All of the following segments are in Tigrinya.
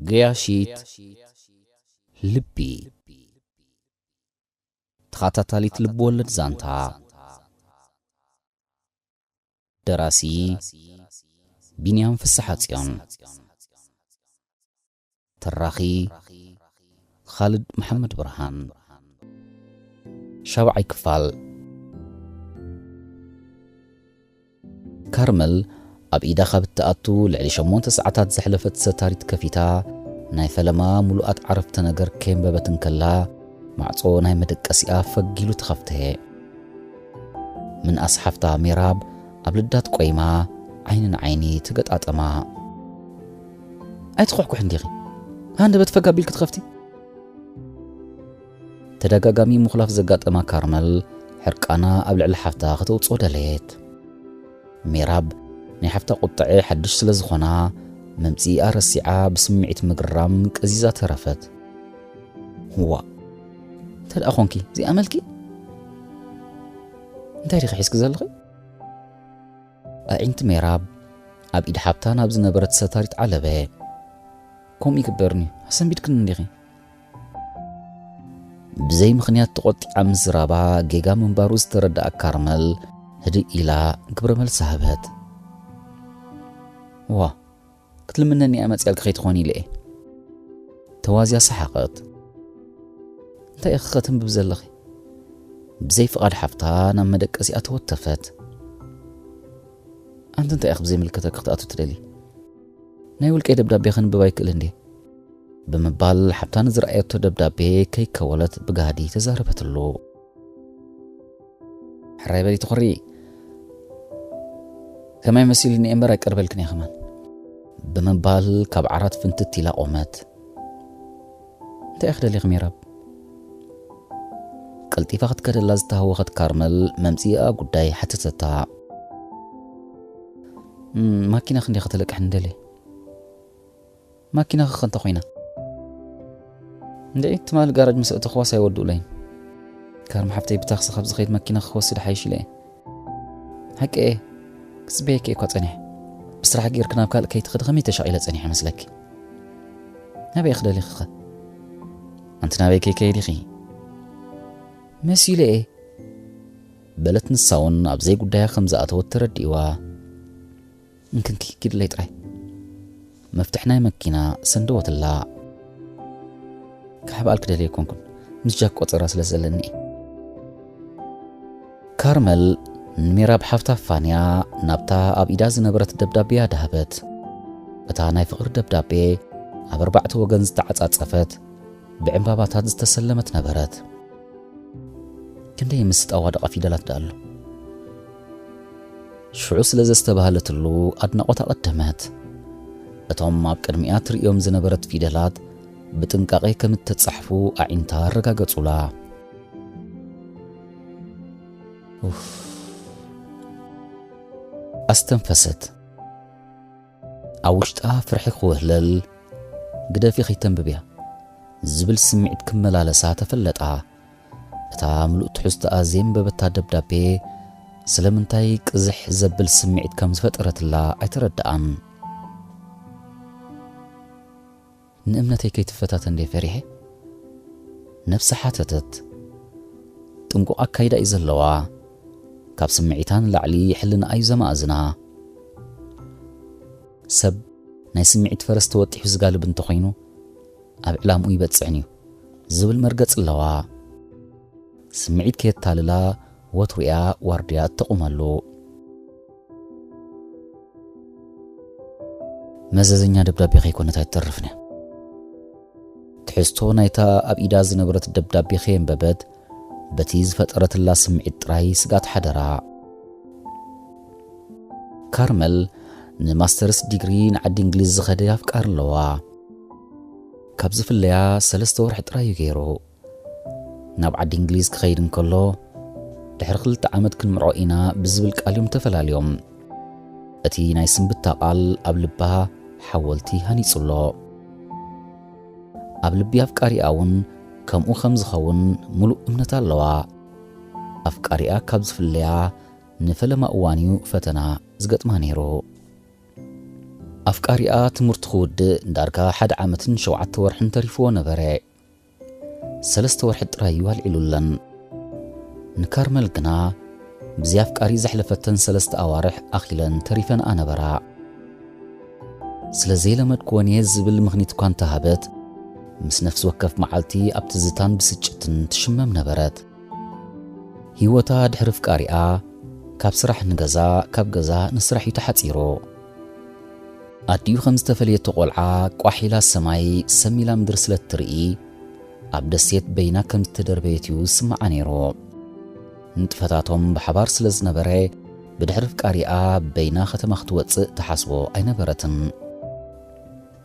ገያሺት ልቢ። ተኸታታሊት ልብወለድ ዛንታ። ደራሲ ቢንያም ፍስሓጽዮን። ተራኺ ኻልድ መሓመድ ብርሃን። ሻብዓይ ክፋል። ካርመል ኣብ ኢዳ ካብ እትኣቱ ልዕሊ ሸሞንተ ሰዓታት ዘሕለፈት ሰታሪት ከፊታ፣ ናይ ፈለማ ምሉኣት ዓረፍተ ነገር ከየንበበት እንከላ፣ ማዕጾ ናይ መደቀሲኣ ፈጊሉ ተኸፍተ። ምንኣስ ሓፍታ ሜራብ ኣብ ልዳት ቆይማ፣ ዓይኒ ንዓይኒ ተገጣጠማ። "ኣይትኹሕኩሕ እንዲኺ፣ ሃንደበት ፈግ ኣቢልኪ ትኸፍቲ?" ተደጋጋሚ ምኹላፍ ዘጋጠማ ካርመል፣ ሕርቃና ኣብ ልዕሊ ሓፍታ ከተውጽኦ ደለየት። ሜራብ ናይ ሓፍታ ቁጥዐ ሓድሽ ስለ ዝኾና፣ መምጽኢኣ ረሲዓ ብስምዒት ምግርራም ቀዚዛ ተረፈት። "ዋእ፣ እንታይ ደኣ ኾንኪ? እዚኣ መልኪ? እንታይ ዲኺ ሒዝኪ ዘለኺ?" ኣዒንቲ ሜራብ ኣብ ኢድ ሓብታ ናብ ዝነበረት ሰታሪት ዓለበ። "ከምኡ ይግበርኒ፣ ኣሰንቢድክኒ እንዲኺ?" ብዘይ ምኽንያት ተቖጢዓ ምዝራባ ጌጋ ምንባሩ ዝተረድኣ ካርመል፣ ህድእ ኢላ ግብረ መልሲ ሃበት። "ዋ፣ ክትልምነኒ እያ መጺኣልኪ ከይትኾኒ ኢለ እየ።" ተዋዝያ ሰሓቐት። "እንታይ ኢኺ ከተንብቢ ዘለኺ?" ብዘይ ፍቓድ ሓፍታ ናብ መደቀሲኣ ተወተፈት። "ኣንቲ እንታይ ኢኺ ብዘይምልከተኪ ክትኣቱ ትደሊ? ናይ ውልቀይ ደብዳቤ ከንብብ ኣይክእልን ድየ?" ብምባል ሓብታ ንዝረኣየቶ ደብዳቤ ከይከወለት ብጋህዲ ተዛረበትሉ። "ሕራይ በሊ ትኹሪ፣ ከማይ መሲሉኒ እየ እምበር ኣይቀርበልክን እየ ከማን።" ብምባል ካብ ዓራት ፍንትት ኢላ ቆመት። "እንታይ ኢኺ ደሊኺ ሜራብ?" ቀልጢፋ ክትከደላ ዝተሃወኸት ካርመል መምጽኢኣ ጉዳይ ሓተተታ። "እም፣ ማኪና ክንደይ ከተለቅሕኒ ደልየ?" "ማኪና ኸ እንተ ኾይና?" "እንድዒ፣ ትማሊ ጋራጅ ምስ ኣእተኽዋስ ኣይወድኡለይን። ካርመ ሓፍተይ ብታክሲ ካብ ዝኸይድ ማኪና ክወስድ ሓይሽ ኢለ እየ።" "ሓቂ እየ፣ ክጽበየኪ እየ እኳ ጸኒሐ። ብስራሕ ጌርኪ ናብ ካልእ ከይትኸዲ ከመይ ተሻቒለ ጸኒሐ መስለኪ?" "ናበይ ኢኺ ደሊኺ ኸ?" "ኣንቲ ናበይ ከይከይድ ኢኺ?" "መሲሉ እየ" በለት ንሳ እውን ኣብ ዘይጉዳያ ከም ዝኣተወት ተረዲእዋ። "እንክንኪ ኪድለይ ጥራይ።" መፍትሕ ናይ መኪና ሰንደወትላ። "ክሕብኣልኪ ደልየ ኣይኮንኩን፣ ምስ ጃክ ቆጸራ ስለ ዘለኒ እየ።" ካርመል ንሜራብ ሓፍታ ፋንያ ናብታ ኣብ ኢዳ ዝነበረት ደብዳቤ ኣድሃበት። እታ ናይ ፍቕሪ ደብዳቤ ኣብ ኣርባዕተ ወገን ዝተዓጻጸፈት፣ ብዕምባባታት ዝተሰለመት ነበረት። ክንደይ ምስ ጣዋደቐ ፊደላት ደኣ ኣሎ። ሽዑ ስለ ዘስተባህለትሉ ኣድናቖት ኣቐደመት። እቶም ኣብ ቅድሚኣ ትርእዮም ዝነበረት ፊደላት ብጥንቃቐ ከም እተጻሕፉ ኣዒንታ ኣረጋገጹላ። ኡፍ። ኣስተንፈሰት። ኣብ ውሽጣ ፍርሒ ክውህለል፣ "ግደፊ ከይተንብብያ" ዝብል ስምዒት ክመላለሳ ተፈለጣ። እታ ምሉእ ትሕዝቶኣ ዘየንበበታ ደብዳቤ ስለምንታይ ቅዝሕ ዘብል ስምዒት ከም ዝፈጠረትላ ኣይተረድኣን። "ንእምነተይ ከይትፈታተን ድየ ፈሪሐ?" ነብሳ ሓተተት። ጥንቁቕ ኣካይዳ እዩ ዘለዋ። ካብ ስምዒታ ንላዕሊ ሕልናኣ እዩ ዘማእዝና። ሰብ ናይ ስምዒት ፈረስ ተወጢሑ ዝጋልብ እንተኾይኑ፣ ኣብ ዕላምኡ ይበጽሕን እዩ ዝብል መርገጽ ኣለዋ። ስምዒት ከየታልላ ወትሩ እያ ዋርድያ እተቑመሉ። መዘዘኛ ደብዳቤ ከይኮነት ኣይትተርፍን እያ። ትሕዝቶ ናይታ ኣብ ኢዳ ዝነበረት ደብዳቤ ከየንበበት፣ በቲ ዝፈጠረትላ ስምዒት ጥራይ ስግኣት ሓደራ። ካርመል ንማስተርስ ዲግሪ ንዓዲ እንግሊዝ ዝኸደ ኣፍቃሪ ኣለዋ። ካብ ዝፍለያ ሰለስተ ወርሒ ጥራይ እዩ ገይሩ። ናብ ዓዲ እንግሊዝ ክኸይድ እንከሎ፣ "ድሕሪ ክልተ ዓመት ክንምርዖ ኢና" ብዝብል ቃል እዮም ተፈላልዮም። እቲ ናይ ስንብታ ቃል ኣብ ልባ ሓወልቲ ሃኒጹ ኣሎ። ኣብ ልቢ ኣፍቃሪኣ እውን ከምኡ ከም ዝኸውን ምሉእ እምነት ኣለዋ። ኣፍቃሪኣ ካብ ዝፍለያ ንፈለማ እዋን እዩ ፈተና ዝገጥማ ነይሩ። ኣፍቃሪኣ ትምህርቱ ክውድእ ዳርጋ ሓደ ዓመትን ሸውዓተ ወርሕን ተሪፍዎ ነበረ። ሰለስተ ወርሒ ጥራይ እዩ ኣልዒሉለን። ንካርመል ግና ብዘይ ኣፍቃሪ ዘሕለፈተን ሰለስተ ኣዋርሕ ኣኺለን ተሪፈንኣ ነበራ። ስለ ዘይለመድክወን እየ ዝብል ምኽኒት እኳ እንተሃበት፣ ምስ ነፍሲ ወከፍ መዓልቲ ኣብ ትዝታን ብስጭትን ትሽመም ነበረት። ህይወታ ድሕሪ ፍቃሪኣ ካብ ስራሕ ንገዛ፣ ካብ ገዛ ንስራሕ እዩ ተሓጺሩ። ኣዲኡ ከም ዝተፈለየቶ ቆልዓ ቋሕ ኢላ ሰማይ፣ ሰም ኢላ ምድሪ ስለ እትርኢ፣ ኣብ ደሴት በይና ከም ዝተደርበየት እዩ ዝስምዓ ነይሩ። ንጥፈታቶም ብሓባር ስለ ዝነበረ፣ ብድሕሪ ፍቃሪኣ በይና ከተማ ክትወጽእ ትሓስቦ ኣይነበረትን።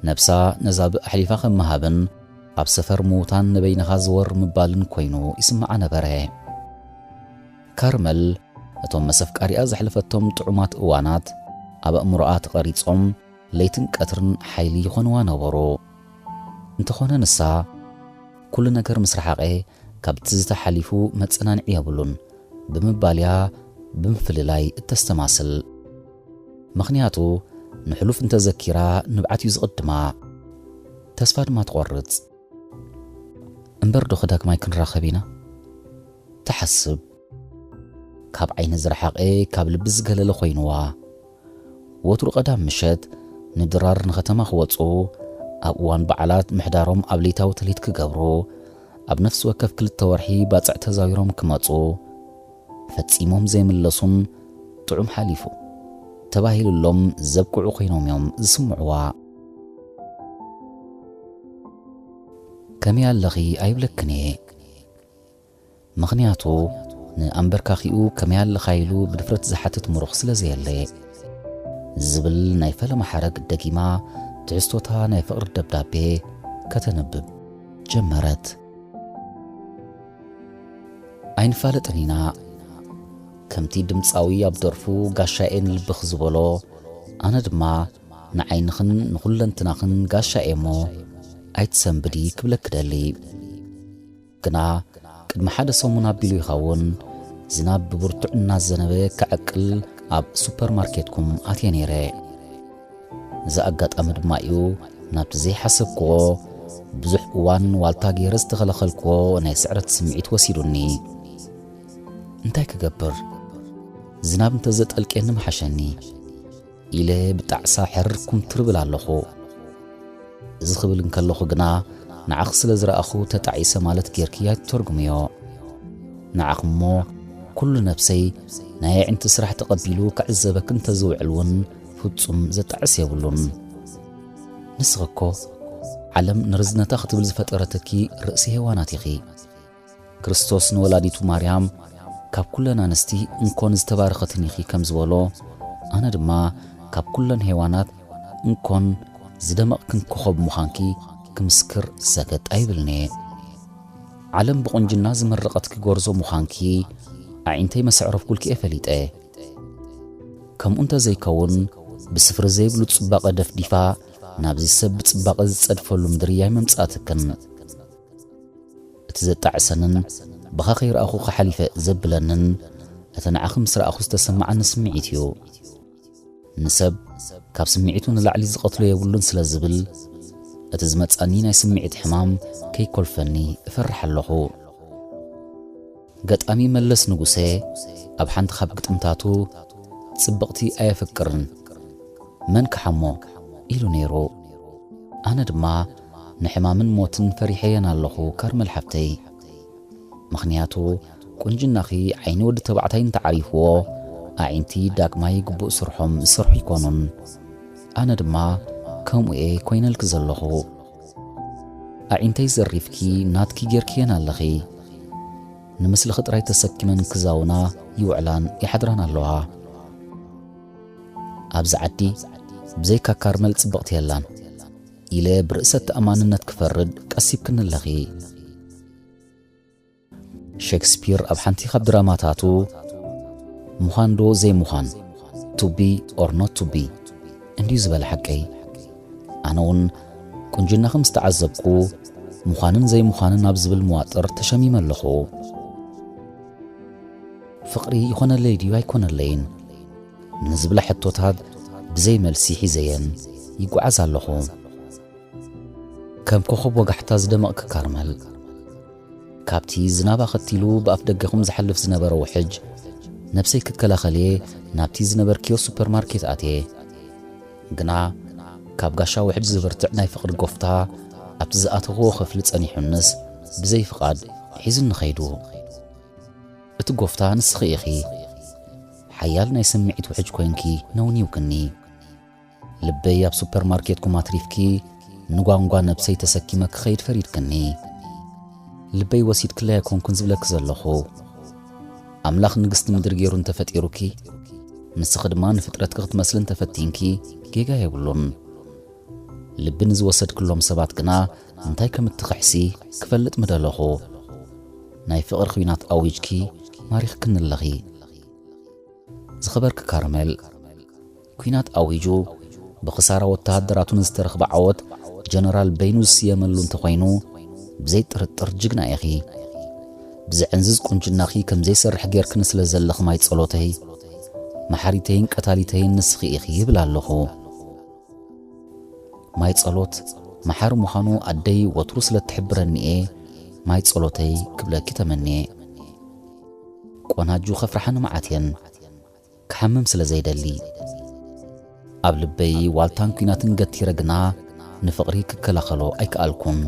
ነብሳ ነዛ ብእ ኣሕሊፋ ከም ምሃብን ኣብ ሰፈር ምዉታን ንበይንኻ ዘወር ምባልን ኮይኑ ይስምዓ ነበረ። ካርመል እቶም መሰፍቃሪኣ ዘሕለፈቶም ጥዑማት እዋናት ኣብ ኣእምሮኣ ተቐሪጾም ለይትን ቀትርን ሓይሊ ይኾንዋ ነበሩ። እንተኾነ ንሳ፣ "ኩሉ ነገር ምስ ረሓቐ ካብ ትዝታ ሓሊፉ መጸናንዒ የብሉን" ብምባል እያ ብምፍልላይ እተስተማስል። ምኽንያቱ ንሕሉፍ እንተዘኪራ ንብዓት እዩ ዝቕድማ። ተስፋ ድማ ትቖርጽ። "እምበር ዶ ዳግማይ ክንራኸብ ኢና?" ትሓስብ። ካብ ዓይኒ ዝረሓቐ ካብ ልቢ ዝገለለ ኮይንዋ። ወትሩ ቀዳም ምሸት ንድራር ንኸተማ ክወጹ፣ ኣብ እዋን በዓላት ምሕዳሮም ኣብ ለይታዊ ተሌት ክገብሩ፣ ኣብ ነፍሲ ወከፍ ክልተ ወርሒ ባጽዕ ተዛዊሮም ክመጹ፣ ፈጺሞም ዘይምለሱን ጥዑም ሓሊፉ ተባሂሉሎም ዘብቅዑ ኮይኖም እዮም ዝስምዕዋ። "ከመይ ኣለኺ?" ኣይብለክን እየ። ምኽንያቱ ንኣንበርካኺኡ "ከመይ ኣለኻ?" ኢሉ ብድፍረት ዝሓትት ምሩኽ ስለ ዘየለ። ዝብል ናይ ፈለማ ሓረግ ደጊማ ትሕዝቶታ ናይ ፍቕሪ ደብዳቤ ከተንብብ ጀመረት። "ኣይንፋለጥን ኢና። ከምቲ ድምጻዊ ኣብ ደርፉ ጋሻኤ ንልብኽ ዝበሎ፣ ኣነ ድማ ንዓይንኽን ንኹለንትናኽን ጋሻኤ እሞ ኣይትሰንብዲ ክብለኪ ደሊ። ግና ቅድሚ ሓደ ሰሙን ኣቢሉ ይኸውን፣ ዝናብ ብብርቱዕ እናዘነበ ከዕቅል ኣብ ሱፐርማርኬትኩም ኣትየ ነይረ። እዚ ኣጋጣሚ ድማ እዩ ናብቲ ዘይሓሰብክዎ፣ ብዙሕ እዋን ዋልታ ገይረ ዝተኸለኸልክዎ ናይ ስዕረት ስምዒት ወሲዱኒ። እንታይ ክገብር? ዝናብ እንተዘጠልቅየኒ ምሓሸኒ" ኢለ ብጣዕሳ ሕርር ኩምትር ብል ኣለኹ። እዚ ክብል እንከለኹ ግና ንዓኺ ስለ ዝረኣኹ ተጣዒሰ ማለት ጌርኪ ኣይትተርጉምዮ። ንዓኺ እሞ ኩሉ ነብሰይ ናይ ኣዒንቲ ስራሕ ተቐቢሉ ክዕዘበኪ እንተዝውዕል እውን ፍጹም ዘጣዕስ የብሉን። ንስኺ እኮ ዓለም ንርዝነታ ክትብል ዝፈጠረትኪ ርእሲ ሄዋናት ኢኺ። ክርስቶስ ንወላዲቱ ማርያም፣ "ካብ ኩለን ኣንስቲ እንኮን ዝተባረኸትን ኢኺ" ከም ዝበሎ፣ ኣነ ድማ ካብ ኩለን ሄዋናት እንኮን ዝደመቕክን ኮኸብ ምዃንኪ ክምስክር ሰከት ኣይብልን'የ። ዓለም ብቑንጅና ዝመረቐትኪ ጎርዞ ምዃንኪ ኣዒንተይ መሰዕረፍኩልኪ'የ ፈሊጠ። ከምኡ እንተዘይከውን፣ ብስፍሪ ዘይብሉ ጽባቐ ደፍዲፋ ናብዚ ሰብ ብጽባቐ ዝጸድፈሉ ምድሪ ኣይመምጻእትክን። እቲ ዘጣዕሰንን ብኻ ከይረኣኹ ክሓሊፈ ዘብለንን፣ እቲ ንዓኺ ምስ ረኣኹ ዝተሰማዓኒ ስምዒት እዩ። ንሰብ ካብ ስምዒቱ ንላዕሊ ዝቐትሎ የብሉን ስለ ዝብል፣ እቲ ዝመጻኒ ናይ ስምዒት ሕማም ከይኮልፈኒ እፈርሕ ኣለኹ። ገጣሚ መለስ ንጉሴ ኣብ ሓንቲ ካብ ግጥምታቱ፣ "ጽብቕቲ ኣየፍቅርን፣ መን ክሓሞ?" ኢሉ ነይሩ። ኣነ ድማ ንሕማምን ሞትን ፈሪሐየን ኣለኹ ካርመል ሓፍተይ። ምኽንያቱ ቁንጅናኺ ዓይኒ ወዲ ተባዕታይ እንተዓሪፍዎ፣ ኣዒንቲ ዳግማይ ግቡእ ስርሖም ዝሰርሑ ይኮኑን። ኣነ ድማ ከምኡ እየ ኮይነልኪ ዘለኹ። ኣዒንተይ ዘሪፍኪ ናትኪ ጌርክየን ኣለኺ። ንምስልኺ ጥራይ ተሰኪመን ክዛውና ይውዕላን ይሓድራን ኣለዋ። ኣብዚ ዓዲ ብዘይካ ካርመል ጽብቕቲ የላን ኢለ ብርእሰ ተኣማንነት ክፈርድ ቀሲብክኒ ኣለኺ። ሼክስፒር ኣብ ሓንቲ ካብ ድራማታቱ ምዃን ዶ ዘይምዃን፣ to be or not to be እንድዩ ዝበለ ሓቀይ። ኣነ እውን ቁንጅናኺ ምስ ተዓዘብኩ፣ ምዃንን ዘይምዃንን ኣብ ዝብል መዋጥር ተሸሚመ ኣለኹ። ፍቕሪ ይኾነለይ ድዩ ኣይኮነለይን ንዝብላ ሕቶታት ብዘይ መልሲ ሒዘየን። ይጓዓዝ ኣለኹ። ከም ኮኸብ ወጋሕታ ዝደመቕኪ ካርመል፣ ካብቲ ዝናብ ኣኸቲሉ ብኣፍ ደገኹም ዝሓልፍ ዝነበረ ውሕጅ ነብሰይ ክከላኸል'የ ናብቲ ዝነበርክዮ ሱፐርማርኬት ኣትየ። ግና ካብ ጋሻ ውሕጅ ዝበርትዕ ናይ ፍቕሪ ጎፍታ ኣብቲ ዝኣተኽዎ ክፍሊ ጸኒሑንስ ብዘይ ፍቓድ ሒዙኒ ኸይዱ። እቲ ጎፍታ ንስኺ ኢኺ። ሓያል ናይ ስምዒት ውሕጅ ኮይንኪ ነውኒውክኒ። ልበይ ኣብ ሱፐርማርኬትኩም ኣትሪፍኪ ንጓንጓ ነብሰይ ተሰኪመ ክኸይድ ፈሪድክኒ። ልበይ ወሲድክለይ ኣይኮንኩን ዝብለኪ ዘለኹ። ኣምላኽ ንግስቲ ምድሪ ገይሩ እንተፈጢሩኪ፣ ንስኺ ድማ ንፍጥረትኪ ክትመስሊ እንተፈቲንኪ ጌጋ የብሉን። ልቢ ንዝወሰድክሎም ሰባት ግና እንታይ ከም እትኽሕሲ ክፈልጥ ምደለኹ። ናይ ፍቕሪ ኲናት ኣዊጅኪ ማሪኽክኒ ኣለኺ። ዝኸበርኪ ካርመል፣ ኲናት ኣዊጁ ብኽሳራ ወተሃደራቱ ንዝተረኽበ ዓወት ጀነራል በይኑ ዝስየመሉ እንተኾይኑ፣ ብዘይ ጥርጥር ጅግና ኢኺ። ብዘዕንዝዝ ቁንጅናኺ ከም ዘይሰርሕ ጌርክኒ ስለ ዘለኺ ማይ ጸሎተይ፣ መሓሪተይን ቀታሊተይን ንስኺ ኢኺ ይብል ኣለኹ። ማይ ጸሎት መሓሪ ምዃኑ ኣደይ ወትሩ ስለ እትሕብረኒ እየ ማይ ጸሎተይ ክብለኪ ተመንየ። ቆናጁ ከፍርሓኒ መዓት እየን፣ ክሓምም ስለ ዘይደሊ። ኣብ ልበይ ዋልታን ኲናትን ገቲረ ግና ንፍቕሪ ክከላኸሎ ኣይከኣልኩን።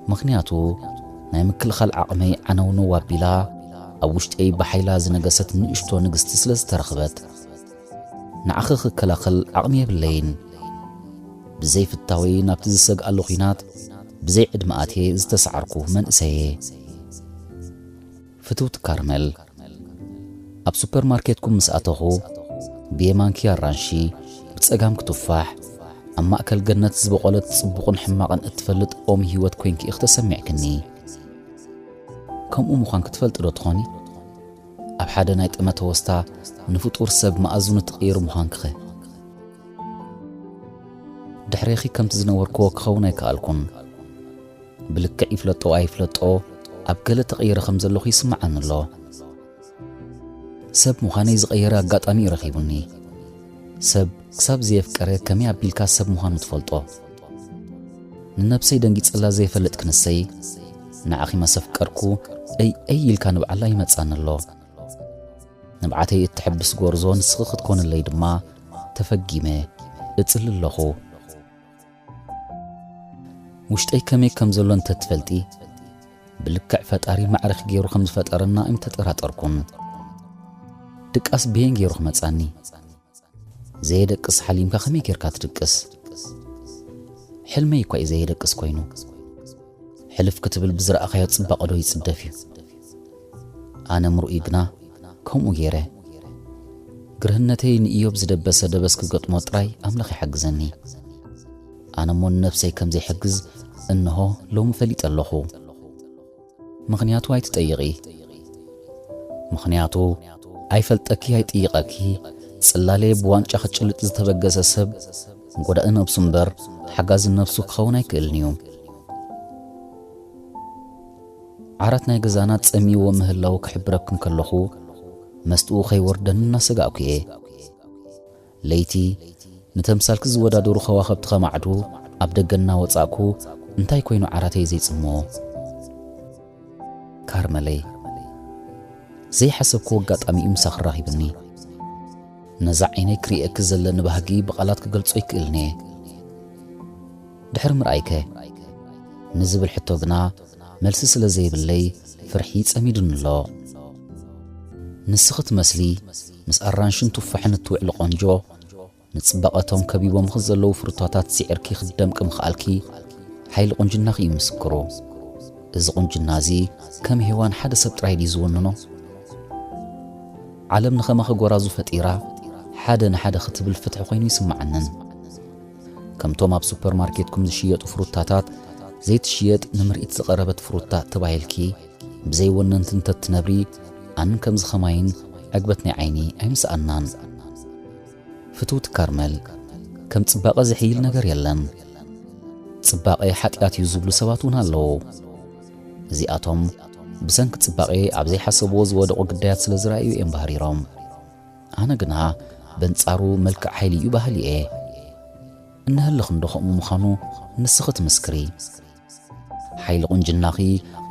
ምኽንያቱ ናይ ምክልኻል ዓቕመይ ዓነውነው ኣቢላ ኣብ ውሽጠይ ብሓይላ ዝነገሰት ንእሽቶ ንግስቲ ስለ ዝተረኽበት። ንዓኺ ክከላኸል ዓቕሚ የብለይን። ብዘይ ፍታወይ ናብቲ ዝሰግኣሉ ኲናት ብዘይ ዕድመ ኣትየ ዝተሳዓርኩ መንእሰየ። ፍትውቲ ካርመል፣ ኣብ ሱፐርማርኬትኩም ምስ ኣተኹ፣ ብየማንኪ ኣራንሺ፣ ብጸጋምኪ ቱፋሕ፣ ኣብ ማእከል ገነት ዝበቖለት ጽቡቕን ሕማቕን እትፈልጥ ኦም ህይወት ኮይንኪ ኢኺ ተሰሚዕክኒ። ከምኡ ምዃንኪ ትፈልጢ ዶ ትኾኒ? ኣብ ሓደ ናይ ጠመተ ወስታ ንፍጡር ሰብ መኣዝኑ ትቕይሪ ምዃንኪኸ? ድሕሬኺ ከምቲ ዝነበርክዎ ክኸውን ኣይከኣልኩን። ብልክዕ ይፍለጦ ኣይፍለጦ፣ ኣብ ገለ ተቐይረ ከም ዘለኹ ይስምዓኒ ኣሎ። ሰብ ምዃነይ ዝቐየረ ኣጋጣሚ እዩ ረኺቡኒ። ሰብ ክሳብ ዘየፍቀረ ከመይ ኣቢልካ ሰብ ምዃኑ ትፈልጦ? ንነብሰይ ደንጊጸላ ዘይፈልጥ ክንሰይ፣ ንዓኺ መሰፍቀርኩ እይ እይ ኢልካ ንብዓላ ይመጻኒ ኣሎ። ንብዓተይ እትሕብስ ጎርዞ ንስኺ ክትኮንለይ ድማ ተፈጊመ እጽሊ ኣለኹ። ውሽጠይ ከመይ ከም ዘሎ እንተትፈልጢ፣ ብልክዕ ፈጣሪ ማዕረኺ ገይሩ ከም ዝፈጠረና ኣይምተጠራጠርኩን። ድቃስ ብየን ገይሩ ክመጻኒ? ዘየደቅስ ሓሊምካ ከመይ ጌርካ ትድቅስ? ሕልመይ እኳ እዩ ዘየደቅስ ኮይኑ። ሕልፍ ክትብል ብዝረኣኻዮ ጽባቐ ዶ ይጽደፍ እዩ? ኣነ ምርኡይ ግና ከምኡ ገይረ። ግርህነተይ ንኢዮብ ዝደበሰ ደበስ ክገጥሞ ጥራይ ኣምላኽ ይሓግዘኒ። ኣነ እሞ ንነብሰይ ከም ዘይሕግዝ እንሆ ሎሚ ፈሊጠ ኣለኹ። ምኽንያቱ ኣይትጠይቒ። ምኽንያቱ ኣይፈልጠኪ ኣይጥይቐኪ፣ ጽላለ ብዋንጫ ክጭልጥ ዝተበገሰ ሰብ ጎዳኢ ነብሱ እምበር ሓጋዚ ነብሱ ክኸውን ኣይክእልን እዩ። ዓራት ናይ ገዛና ጸሚዎ ምህላው ክሕብረክን ከለኹ፣ መስትኡ ከይወርደኒ እናሰጋእኩ እየ። ለይቲ፣ ንተምሳልኪ ዝወዳደሩ ከዋኸብቲ ከማዕዱ ኣብ ደገ እናወጻእኩ፣ እንታይ ኮይኑ ዓራተይ ዘይጽምዎ? ካርመለይ፣ ዘይሓሰብክዎ ኣጋጣሚ እዩ ምሳኺ ራኺብኒ። ነዛ ዓይነይ ክርእየኪ ዘለኒ ባህጊ ብቓላት ክገልጾ ኣይክእልን እየ። ድሕሪ ምርኣይከ? ንዝብል ሕቶ ግና መልሲ ስለ ዘይብለይ ፍርሒ ጸሚዱኒ ኣሎ። ንስኺ ትመስሊ ምስ ኣራንሽን ቱፋሕን እትውዕሊ ቆንጆ፣ ንጽባቐቶም ከቢቦምኺ ዘለዉ ፍሩታታት ስዒርኪ ክትደምቂ ምኽኣልኪ ሓይሊ ቁንጅናኺ እዩ ምስክሩ። እዚ ቁንጅና እዚ ከም ሄዋን ሓደ ሰብ ጥራይ ድዩ ዝውንኖ? ዓለም ንኸማኺ ጎራዙ ፈጢራ ሓደ ንሓደ ክትብል ፍትሒ ኮይኑ ይስምዓንን። ከምቶም ኣብ ሱፐርማርኬትኩም ዝሽየጡ ፍሩታታት ዘይትሽየጥ ንምርኢት ዝቐረበት ፍሩታ ተባሂልኪ ብዘይ ወነንቲ እንተትነብሪ ኣንን ከምዚ ኸማይን ዕግበት ናይ ዓይኒ ኣይምስኣናን። ፍትውቲ ካርመል፣ ከም ጽባቐ ዝሕይል ነገር የለን። ጽባቐ ሓጢኣት እዩ ዝብሉ ሰባት እውን ኣለዉ። እዚኣቶም ብሰንኪ ጽባቐ ኣብ ዘይሓሰብዎ ዝወደቑ ግዳያት ስለ ዝረኣዩ እዮም ባህሪሮም። ኣነ ግና በንጻሩ መልክዕ ሓይሊ እዩ በሃሊ እየ። እንህልኽ እንዶ ከምኡ ምዃኑ ንስኺ ትምስክሪ። ሓይሊ ቁንጅናኺ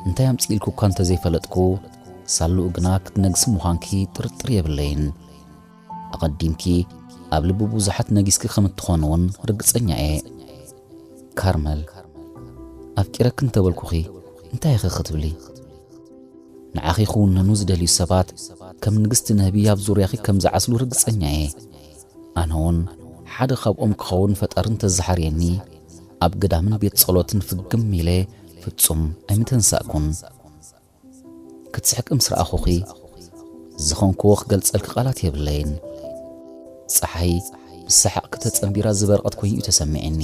እንታይ ኣምጽኢልኩ እኳ እንተዘይፈለጥኩ፣ ሳልኡ ግና ክትነግሲ ምዃንኪ ጥርጥር የብለይን። ኣቐዲምኪ ኣብ ልቢ ብዙሓት ነጊስኪ ከም እትኾኒ እውን ርግጸኛ እየ። ካርመል፣ ኣፍቂረኪ እንተበልኩኺ እንታይ ኢኺ ክትብሊ? ንዓኺ ክውንኑ ዝደልዩ ሰባት ከም ንግስቲ ነህቢ ኣብ ዙርያኺ ከም ዝዓስሉ ርግጸኛ እየ። ኣነ እውን ሓደ ካብኦም ክኸውን ፈጣሪ እንተዝሓርየኒ፣ ኣብ ገዳምን ቤት ጸሎትን ፍግም ኢለ ፍጹም ኣይምተንሳእኩን። ክትስሕቂ ምስ ረኣኹኺ፣ ዝኾንክዎ ክገልጸልኪ ቃላት የብለይን። ጸሓይ ብሰሓቕኪ ተጸንቢራ ዝበረቐት ኮይኑ እዩ ተሰሚዕኒ።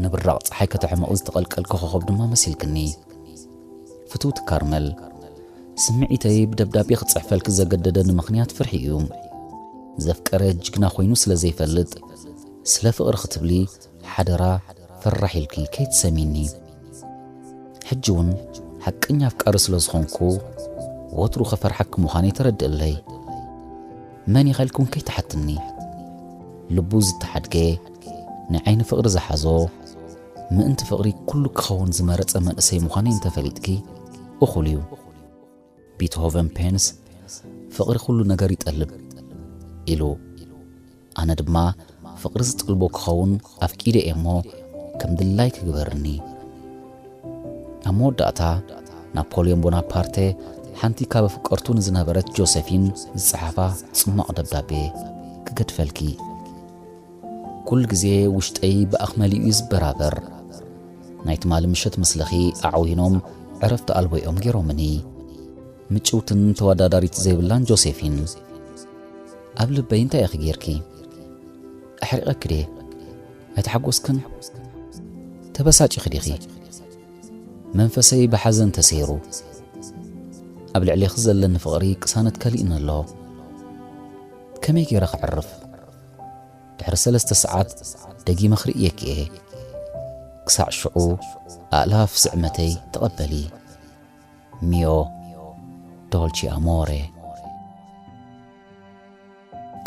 ንብራቕ ጸሓይ ከተሕምቒ ዝተቐልቀልኪ ኮኸብ ድማ መሲልክኒ። ፍትውቲ ካርመል፣ ስምዒተይ ብደብዳቤ ክጽሕፈልኪ ዘገደደኒ ምኽንያት ፍርሒ እዩ። ዘፍቀረ ጅግና ኮይኑ ስለ ዘይፈልጥ፣ ስለ ፍቕሪ ክትብሊ ሓደራ ፈራሕ ኢልኪ ከይትሰሚኒ። ሕጂ እውን ሓቀኛ ኣፍቃሪ ስለ ዝኾንኩ፣ ወትሩ ከፈርሓኪ ምዃነይ ተረድእለይ። መን ኢኻ ኢልኪ እውን ከይትሓትኒ። ልቡ ዝተሓድገ፣ ንዓይኒ ፍቕሪ ዝሓዞ፣ ምእንቲ ፍቕሪ ኩሉ ክኸውን ዝመረጸ መንእሰይ ምዃነይ እንተፈሊጥኪ፣ እኹል እዩ። ቤትሆቨን ፔንስ፣ "ፍቕሪ ኩሉ ነገር ይጠልብ" ኢሉ። ኣነ ድማ ፍቕሪ ዝጠልቦ ክኸውን ኣፍቂደ እየ እሞ፣ ከም ድላይኪ ግበርኒ። ኣብ መወዳእታ፣ ናፖልዮን ቦናፓርተ ሓንቲ ካብ ኣፍቀርቱ ንዝነበረት ጆሴፊን ዝጸሓፋ ጽማቕ ደብዳቤ ክገድፈልኪ። ኩሉ ግዜ ውሽጠይ ብኣኽ መሊኡ እዩ ዝበራበር። ናይ ትማሊ ምሸት ምስልኺ ኣዕዊኖም ዕረፍቲ ኣልቦ እዮም ገይሮምኒ። ምጭውትን ተወዳዳሪት ዘይብላን ጆሴፊን። ኣብ ልበይ እንታይ ኢኺ ጌርኪ? ኣሕሪቐኪ ድየ? ኣይተሓጎስክን? ተበሳጪኺ ዲኺ? መንፈሰይ ብሓዘን ተሰይሩ። ኣብ ልዕሌኺ ዘለኒ ፍቕሪ ቅሳነት ከሊእኒ ኣሎ። ከመይ ገይረ ክዕርፍ? ድሕሪ ሰለስተ ሰዓት ደጊመ ክርእየኪ እየ። ክሳዕ ሽዑ ኣእላፍ ስዕመተይ ተቐበሊ። ሚዮ ዶልቺ ኣሞሬ።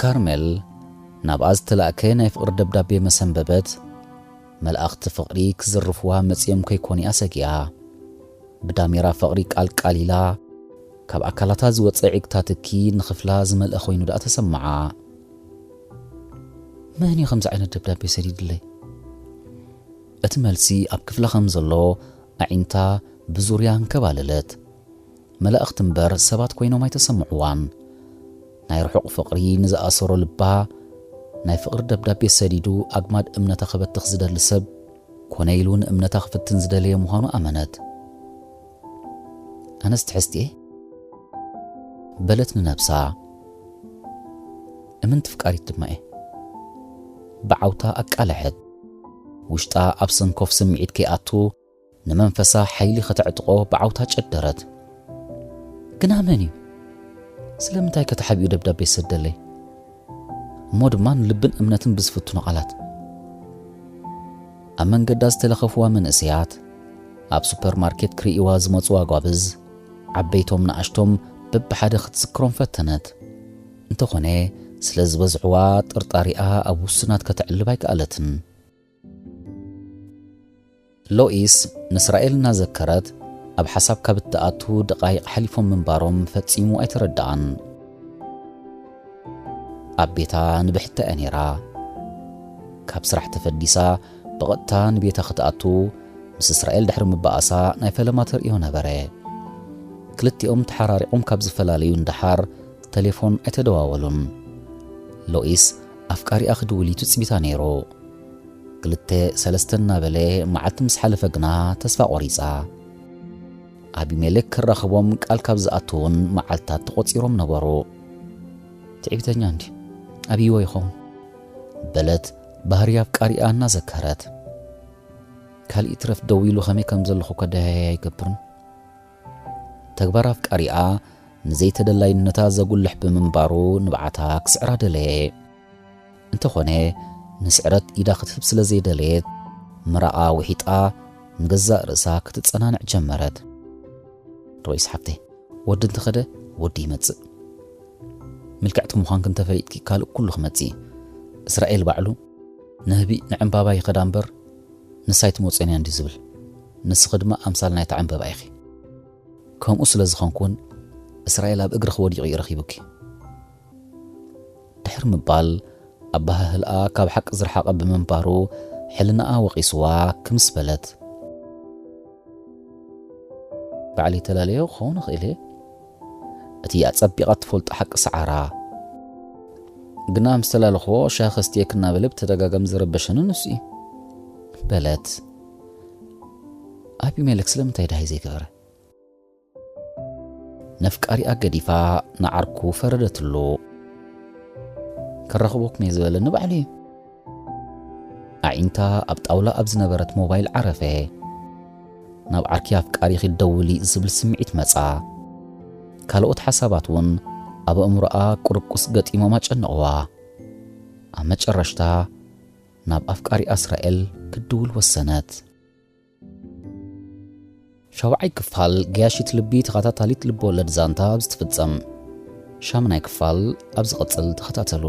ካርሜል ናብኣ ዝተላእከ ናይ ፍቕሪ ደብዳቤ መሰንበበት፣ መላእኽቲ ፍቕሪ ክዝርፍዋ መጺኦም ከይኮኑ እያ ሰጊኣ። ብዳሜራ ፍቕሪ ቃልቃል ኢላ፣ ካብ ኣካላታ ዝወጸ ዒግታ ትኪ ንኽፍላ ዝመልአ ኮይኑ ደኣ ተሰምዓ። መን እዩ ከምዚ ዓይነት ደብዳቤ ሰዲድለይ? እቲ መልሲ ኣብ ክፍላ ከም ዘሎ ኣዒንታ ብዙርያ ኣንከባለለት። መላእኽቲ እምበር ሰባት ኮይኖም ኣይተሰምዕዋን። ናይ ርሑቕ ፍቕሪ ንዝኣሰሮ ልባ፣ ናይ ፍቕሪ ደብዳቤ ሰዲዱ ኣግማድ እምነታ ክበትኽ ዝደሊ ሰብ፣ ኮነ ኢሉ ንእምነታ ክፍትን ዝደለየ ምዃኑ ኣመነት። ኣነስ ትሕዝቲ እየ፣ በለት ንነብሳ። እምንቲ ፍቃሪት ድማ እየ። ብዓውታ ኣቃልሐት። ውሽጣ ኣብ ሰንኮፍ ስምዒት ከይኣቱ ንመንፈሳ ሓይሊ ከተዕጥቖ ብዓውታ ጨደረት። ግና መን እዩ? ስለምንታይ ከተሓቢኡ ደብዳቤ ዝሰደለይ? እሞ ድማ ንልብን እምነትን ብዝፍትኑ ቃላት። ኣብ መንገዳ ዝተለኸፍዋ መንእሰያት፣ ኣብ ሱፐርማርኬት ክርእይዋ ዝመጹ ኣጓብዝ፣ ዓበይቶም ንኣሽቶም በብሓደ ክትዝክሮም ፈተነት። እንተኾነ፣ ስለ ዝበዝሕዋ ጥርጣሪኣ ኣብ ውሱናት ከተዕልብ ኣይከኣለትን። ሎኢስ ንእስራኤል እናዘከረት ኣብ ሓሳብ ካብ እትኣቱ ደቓይቕ ሓሊፎም ምንባሮም ፈጺሙ ኣይተረድኣን። ኣብ ቤታ ንብሕታ እያ ነይራ። ካብ ስራሕ ተፈዲሳ ብቐጥታ ንቤታ ክትኣቱ ምስ እስራኤል ድሕሪ ምበኣሳ ናይ ፈለማ ተርእዮ ነበረ። ክልቲኦም ተሓራሪቖም ካብ ዝፈላለዩ ንደሓር ተሌፎን ኣይተደዋወሉን። ሎኢስ ኣፍቃሪኣ ክድውል እዩ ትጽቢታ ነይሩ። ክልተ ሰለስተ እናበለ መዓልቲ ምስ ሓለፈ ግና ተስፋ ቆሪጻ። ኣቢሜሌክ ክራኽቦም ቃል ካብ ዝኣትውን መዓልታት ተቖጺሮም ነበሩ። ትዕቢተኛ እንዲ ኣብይዎ ይኸውን በለት ባህሪ ኣፍቃሪኣ እናዘከረት። ካልእ ይትረፍ ደው ኢሉ ከመይ ከም ዘለኹ ከደያይ ኣይገብርን። ተግባር ኣፍቃሪኣ ንዘይተደላይነታ ዘጉልሕ ብምንባሩ ንብዓታ ክስዕራ ደለየ። እንተኾነ ንስዕረት ኢዳ ክትህብ ስለ ዘይደለየት ምራቓ ውሒጣ ንገዛእ ርእሳ ክትጸናንዕ ጀመረት። ሮይስ ሓብተይ፣ ወዲ እንተኸደ ወዲ ይመጽእ። ምልክዕቲ ምዃንኪ እንተፈሊጥኪ ካልእ ኩሉ ክመጽእ እዩ። እስራኤል ባዕሉ ንህቢ ንዕምባባ ይኸዳ እምበር፣ ንሳይ ትመጽኦን እያ እንዲ ዝብል። ንስኺ ድማ ኣምሳል ናይታ ዕምበባ ኢኺ። ከምኡ ስለ ዝኾንኩን፣ እስራኤል ኣብ እግርኺ ወዲቑ እዩ ረኺቡኪ። ድሕሪ ምባል፣ ኣበሃህልኣ ካብ ሓቂ ዝረሓቐ ብምንባሩ፣ ሕልናኣ ወቒስዋ ክምስ በለት። ባዕለይ ተላለዮ ክኸውን እኽእል እየ። እቲ ኣጸቢቓ ትፈልጦ ሓቂ ሰዓራ። ግና ምስ ተላለኽዎ ሻሂ ከስትየኪ እናበለ ብተደጋጋሚ ዝረበሸኒ ንሱ እዩ። በለት። ኣቢሜሌክ ስለምንታይ ደሃይ ዘይገበረ? ነፍቃሪኣ ገዲፋ ንዓርኩ ፈረደትሉ። ከራኽቦኩም እየ ዝበለኒ ባዕሉ እዩ። ኣዒንታ ኣብ ጣውላ ኣብ ዝነበረት ሞባይል ዓረፈ። ናብ ዓርኪ ኣፍቃሪኺ ደውሊ ዝብል ስምዒት መጻ። ካልኦት ሓሳባት እውን ኣብ ኣእምሮኣ ቁርቁስ ገጢሞም ኣጨነቕዋ። ኣብ መጨረሽታ ናብ ኣፍቃሪኣ እስራኤል ክትድውል ወሰነት። ሻውዓይ ክፋል ገያሺት ልቢ ተኸታታሊት ልብወለድ ዛንታ ኣብዚ ትፍጸም። ሻምናይ ክፋል ኣብ ዝቕጽል ተኸታተሉ።